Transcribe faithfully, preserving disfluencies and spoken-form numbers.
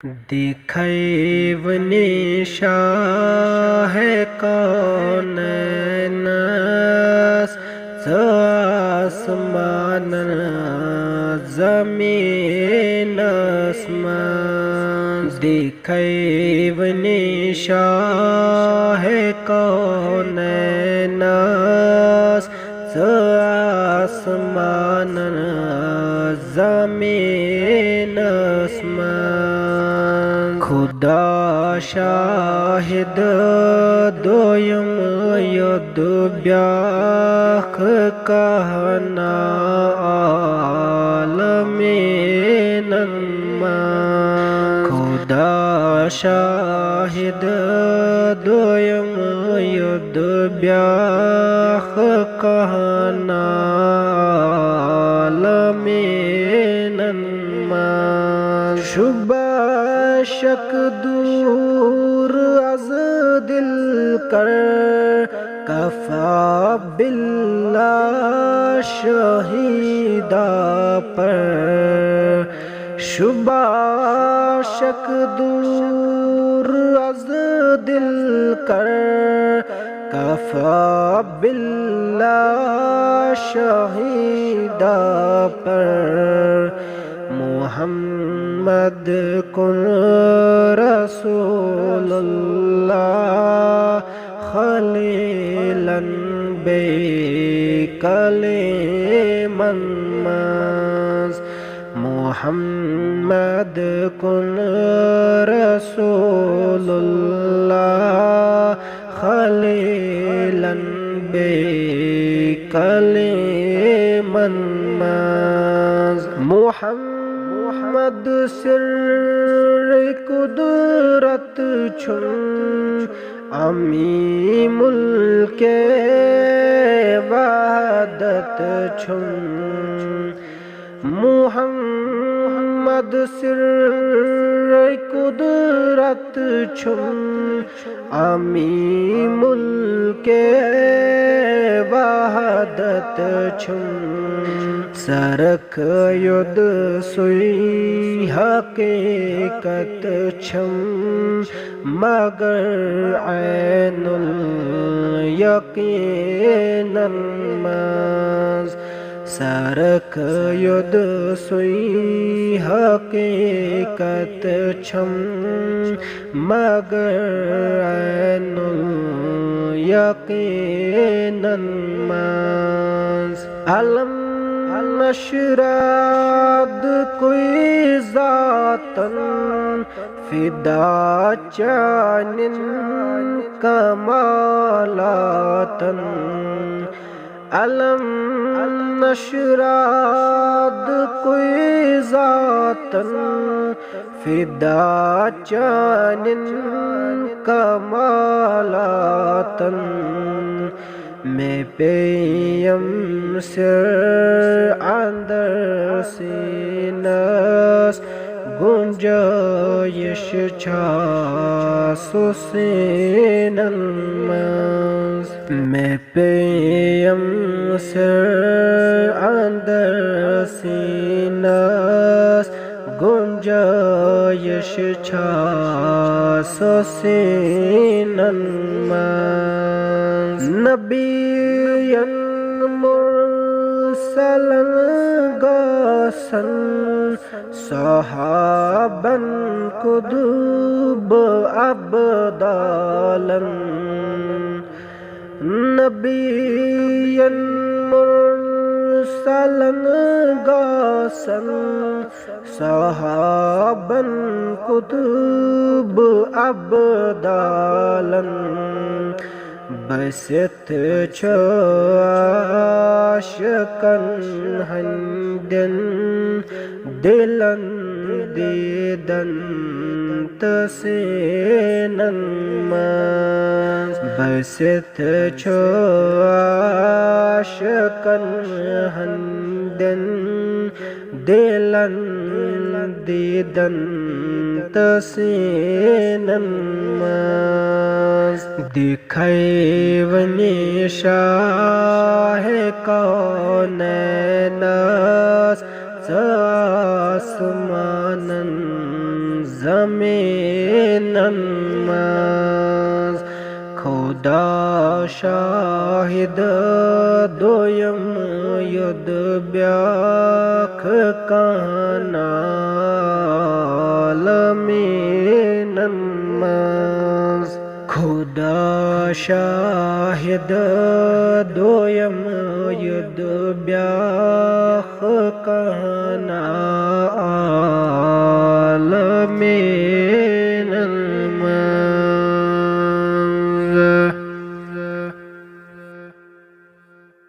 دِکھَے وٕنی شاہ کونینَس، ژٕ آسمانَن زٔمیٖنَس منٛز۔ دِکھَے وٕنی شاہ کونینَس، ژٕ آسمانَن زٔمیٖنَس منٛز۔ خدا شاہد دوٚیُم یوٚد بیٛاکھ کہنا عالمیٖنَن منٛز۔ خدا شاہد دوٚیُم یوٚد بیٛاکھ کہنا عالمیٖنَن منٛز۔ شُبہ شک دور از دل کر، کفی باللہ شہیدا پر۔ شُبہ شک دور از دل کر، کفی باللہ شہیدا پر۔ محمد کُن رسول اللہ، خلیلن بیٚیہِ کلیمن منٛز۔ محمد کُن رسول اللہ، خلیلن بیٚیہِ کلیمن منٛز۔ محمد سر قدرت چھُم، امی ملک وحدت چھُم۔ محمد سر قدرت چھُم، امی ملک وحدت چھُم۔ سرک یوٚد سُے حقیقت چھم، مگر عین الیقینن منٛز۔ سرک یوٚد سُے حقیقت چھم، مگر عین الیقینن منٛز۔ علم نشراد کوئی ذاتن فدا چانین کمالاتن۔ علم نشراد کوئی ذاتن فدا چانین کمالاتن۔ مےٚ پیٚیَم سِر اندر سیٖنس، گُنجٲیِش چھا سُہ سیٖنن منٛز؟ مےٚ پیٚیَم سِر اندر سیٖنس، گُنجٲیِش چھا سُہ سیٖنن منٛز؟ نبیَن مرسلن گژھن، صحابن قطب ابدالن۔ نبیَن مرسلن گژھن، صحابن قطب ابدالن۔ بٔسِتھ چھُ عاشقن ہٕنٛدٮ۪ن دِلن دیٖدن تہٕ سیٖنن منٛز۔ بٔسِتھ چھُ عاشقن ہٕنٛدٮ۪ن دِلن دیٖدن تہٕ سیٖنن منٛز۔ دِکھَے وٕنی شاہ کونینس، ژٕ آسمانن عالمیٖنَن منٛز۔ خدا شاہد دویم یود بیاکھ کہن عالمیٖنَن منٛز۔ خدا شاہد دویم یود بیاکھ کہن